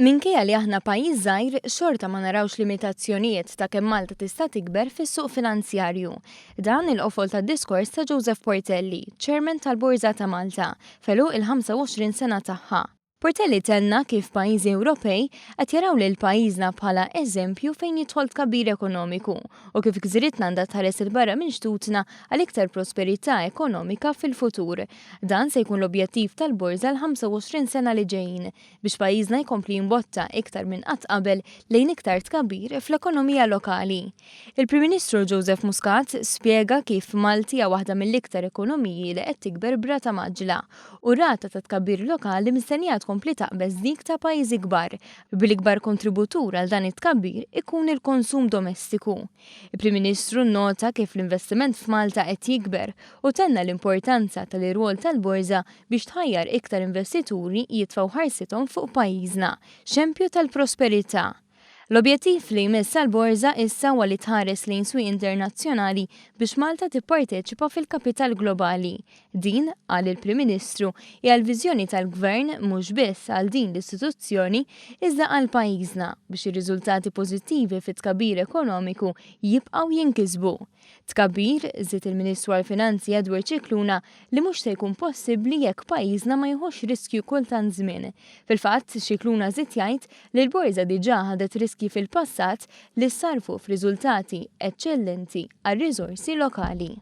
Minkejja li aħna pajjiż żgħir, xorta ma narawx limitazzjonijiet ta' kemm Malta tista' tikber fis-suq finanzjarju. Dan il-qofol tad-diskors ta' Joseph Portelli, Chairman tal-Borża ta' Malta, f'għeluq il-25 sena tagħha. Portelli tenna kif pajjiżi Ewropej qed jaraw lil pajjiżna bħala eżempju fejn jidħol tkabbir ekonomiku u kif gżiritna għandha tħares 'il barra minn xtutna għal iktar prosperità ekonomika fil-futur. Dan se jkun l-objettiv tal-Borża l-25 sena li ġejjin, biex pajjiżna jkompli jimbotta iktar minn qatt qabel lejn iktar tkabbir fl-ekonomija lokali. Il-Prim Ministru Joseph Muscat spjega kif Malti hija waħda mill-iktar ekonomiji li qed tikber b'rata mgħaġġla u r-rata ta' tkabbir lokali mistennija tkompli taqbeż dik ta' pajjiżi kbar, bl-ikbar kontributur għal dan it-tkabbir ikun il-konsum domestiku. Il-Prim Ministru nnota kif l-investiment f'Malta qed jikber u tenna l-importanza tal-irwol tal-Borża biex tħajjar iktar investituri jitfgħu ħarsithom fuq pajjiżna, xempju tal-prosperità. L-objettiv li jmiss għall-Borża issa huwa li tħares lejn swieq internazzjonali biex Malta tipparteċipa fil-kapital globali. Din, qal il-Prim Ministru, hija l-viżjoni tal-Gvern mhux biss għal din l-istituzzjoni iżda għal pajjiżna biex ir-riżultati pożittivi fit-tkabbir ekonomiku jibqgħu jinkisbu. Tkabbir, żied il-Ministru għall-Finanzi Edward Scicluna, li mhux se jkun possibbli jekk pajjiżna ma jieħux riskju kull tant żmien. Fil-fatt, Scicluna żied jgħid li l-Borża diġà ħadet riskji fil-passat li ssarrfu f'riżultati eċċellenti għar-riżorsi lokali.